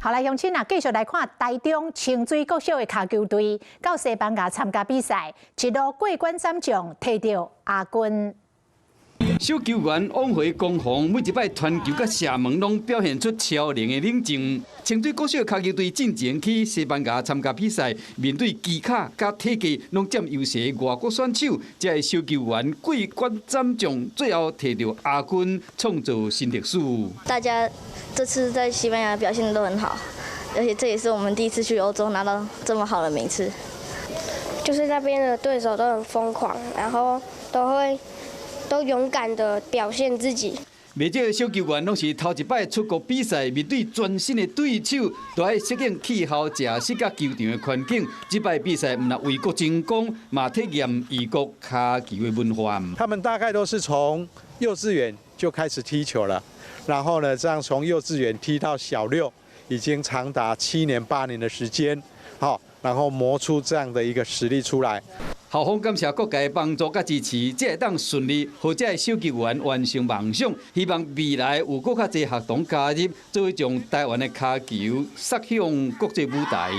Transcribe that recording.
好來，鄉親啊，繼續來看台中清水國小的跤球隊到西班牙參加比賽，一路過關斬將，提著亞軍。小球員往回攻防，每一擺傳球佮射門，攏表現出超人的冷靜。清水國小跤球隊進前去西班牙參加比賽，面對技巧佮體格攏佔優勢的外國選手，這个小球員過關斬將，最後提著亞軍，創造新歷史。大家這次在西班牙表現得都很好，而且這也是我們第一次去歐洲拿到這麼好的名次。就是那邊的對手都很瘋狂，然後都會都勇敢的表現自己。袂少小球員攏是頭一擺出國比賽，面對全新的對手，都愛適應氣候、食食佮球場的環境。這擺比賽毋但為國爭光，嘛體驗異國跤球的文化。他們大概都是從幼稚園就開始踢球了，然後呢，這樣從幼稚園踢到小六，已經長達7年8年的時間，好，然後磨出這樣的一個實力出來。校方感謝各界幫助佮支持，才會當順利予這个小球員完成夢想。希望未來有閣較濟學童加入，做伙將台灣的跤球殺向國際舞台。